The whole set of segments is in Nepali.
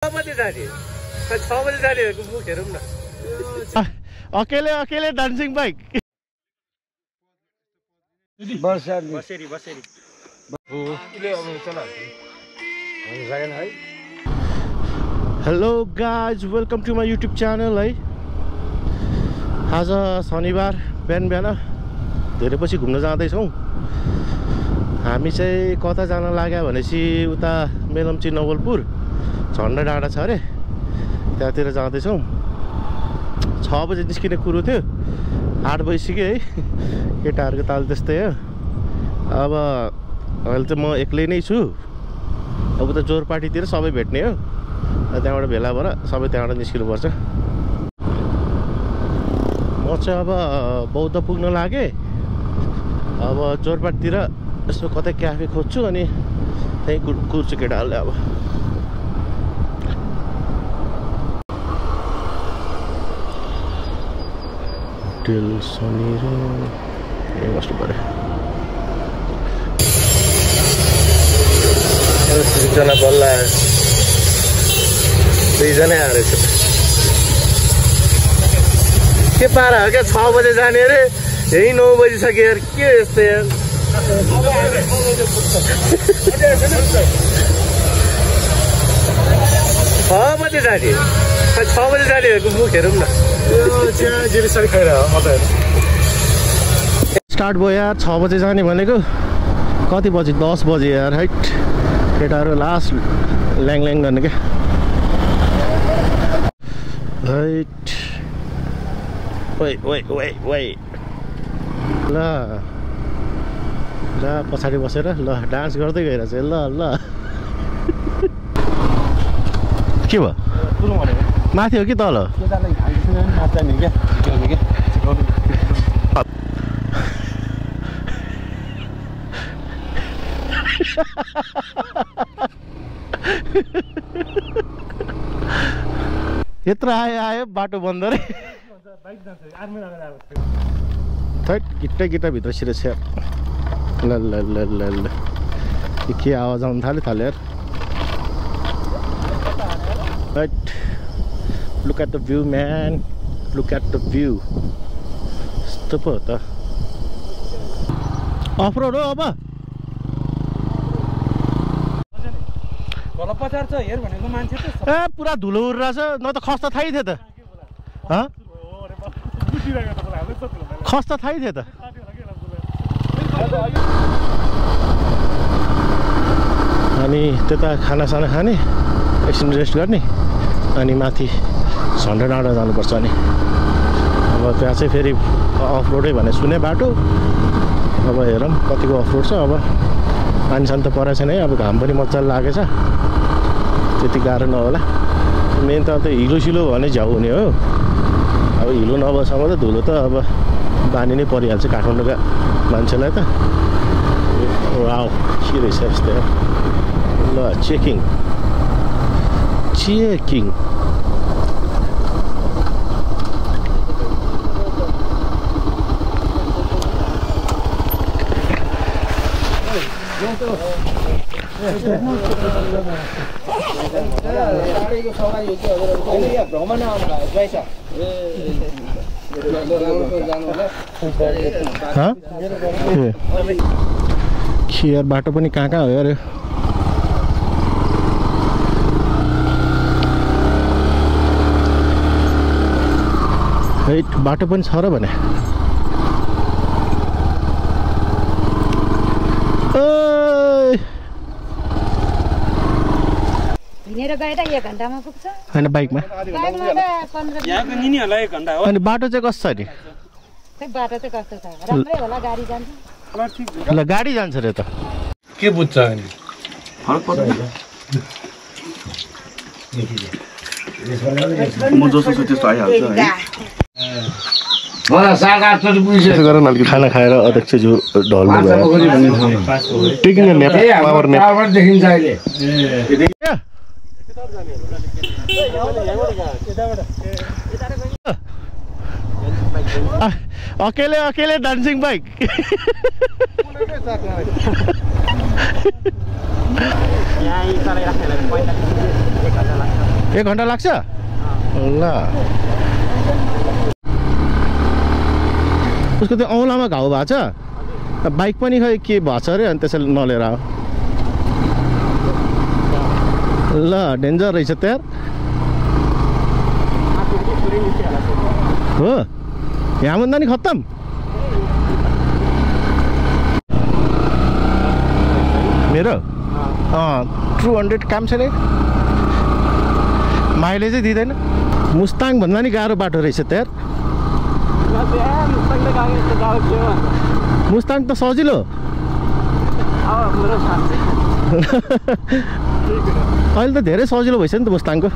बजे जाने 6 बजे जाने मुख हेरौँ न अकेले अकेले डान्सिङ बाइक बसेरी hello guys welcome to my YouTube channel है। आज शनिबार बिहान धेरै पछि घुम्न जाँदैछौँ। हामी चाहिँ कता जान लाग्यो भनेपछि उता मेलम्ची नवलपुर झन्डा डाँडा छ अरे, त्यहाँतिर जाँदैछौँ। 6 बजे निस्किने कुरो थियो, 8 बजिसक्यो है। केटाहरूको ताल त्यस्तै हो। अब अहिले चाहिँ म एक्लै नै छु। अब उता जोरपाटीतिर सबै भेट्ने हो, त्यहाँबाट भेला भएर सबै त्यहाँबाट निस्किनुपर्छ। म चाहिँ अब बौद्ध पुग्न लागेँ। अब जोरपाटीतिर यसो कतै क्याफे खोज्छु अनि त्यहीँ कुर्छु केटाहरूले। अब होटेल सनी र यहीँ बस्नु पऱ्यो। 1 जना बल्ल आयो, 2 जनै आएर के पारा हो क्या। 6 बजे जाने अरे, यही 9 बजिसक्यो यार। के यस्तो यार 6 बजे जाने 6 बजे जाने मुख हेरौँ न स्टार्ट भयो यार। 6 बजे जाने भनेको कति बजे? 10 बजे यार। हाइट केटाहरू लास्ट ल्याङ गर्ने क्या। हाइट वै ल पछाडि बसेर ल डान्स गर्दै गइरहेछ। ल के भयो? माथि हो कि तल? यत्रो आयो बाटो बन्द रे। गिट्टा भित्र छिरेछ यार। ल के आवाज आउनु थाल्यो यार। But look at the view, man. Look at the view. Stop it. Off-road हो अब? ए पुरा धुलो उडिरहेछ। न त खस्ता थाहै थियो त। खस्ता थाहै थियो त। अनि त्यता खानासाना खाने, एकछिन रेस्ट गर्ने, अनि माथि झन्डा डाँडा जानुपर्छ। अनि अब त्यहाँ चाहिँ फेरि अफरोडै भने सुने बाटो। अब हेरौँ कतिको अफरोड छ। अब पानी सानी त परेको छैन है। अब घाम पनि मजाले लागेछ, त्यति गाह्रो नहोला। मेन त अब हिलो सिलो भने झ्याउ हुने हो। अब हिलो नभएसम्म त धुलो त अब बानी नै परिहाल्छ काठमाडौँका मान्छेलाई त। वाउ के रहेछ यस्तो। ल चेकिङ यार बाटो पनि कहाँ हो यार। बाटो पनि छ र भने। होइन बाइकमा अनि बाटो चाहिँ कस्तो छ नि? ल गाडी जान्छ रे त। के बुझ्छ अनि? म जस्तो छु त्यस्तो आइहाल्छ है। खाना खाएर अध्यक्षज्यू ढल्नु भयो। अकेले डान्सिङ बाइक यहाँ चलाइराख्नेलाई 45 रुपैयाँ 1000 लाग्छ। 1 घन्टा लाग्छ ल उसको त्यो औँलामा घाउ भएको छ बाइक पनि खै के भएछ अरे अनि त्यसैले नलिएर आऊ ल डेन्जर रहेछ त्यार हो यहाँ भन्दा नि खत्तम मेरो 200 काम छैन माइलेजै दिँदैन मुस्ताङ भन्दा नि गाह्रो बाटो रहेछ त्यार मुस्ताङ त सजिलो अहिले त धेरै सजिलो भइसक्यो नि त मुस्ताङको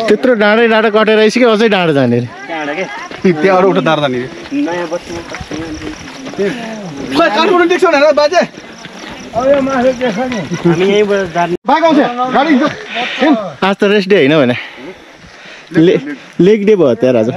त्यत्रो डाँडै डाँडा कटेर आइसक्यो अझै डाँडो जाने त्यहाँ अरू उठो दार जाने आज त रेस्ट डे होइन भने लेग डे भयो त्यहाँ आज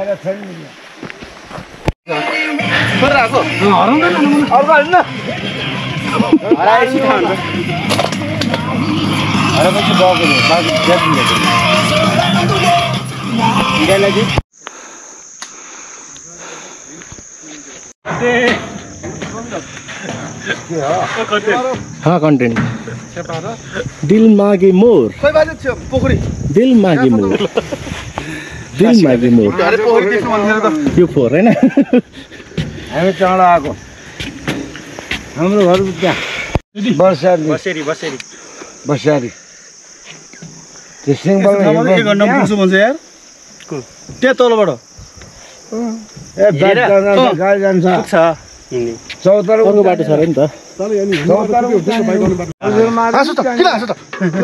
हाँ कंटेंट दिल मागे मोर दिल मागे मोर दिल मागे मोर यो फोर हैन हामी चाँडो आएको हाम्रो घर त्यहाँ बसेरी त्यो सिंहबाङ के गर्न पुग्छु भन्छ यार त्यहाँ तलबाट गाडी जान्छ चौतारो बाटो छ नि त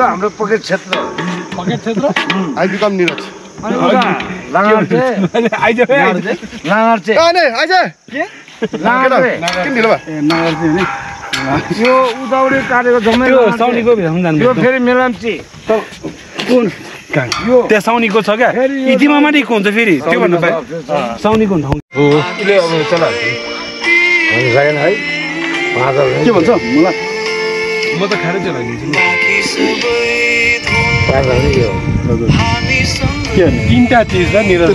हाम्रो पकेट क्षेत्र आई बिकम निरज यो उदाउरी काटेको जम्मै साउनीको भित्रमा जानु यो फेरि मेलाम्ची कुन यो त्यहाँ साउनीको छ क्या इतिमा मात्रै हुन्छ फेरि त्यो भन्नु पाए साउनीको ठाउँ हो अहिले अब चला हुन्छ छैन है के भन्छ मलाई म त खाएर चाहिँ लागिदिन्छु यो तिनवटा चिज र निरज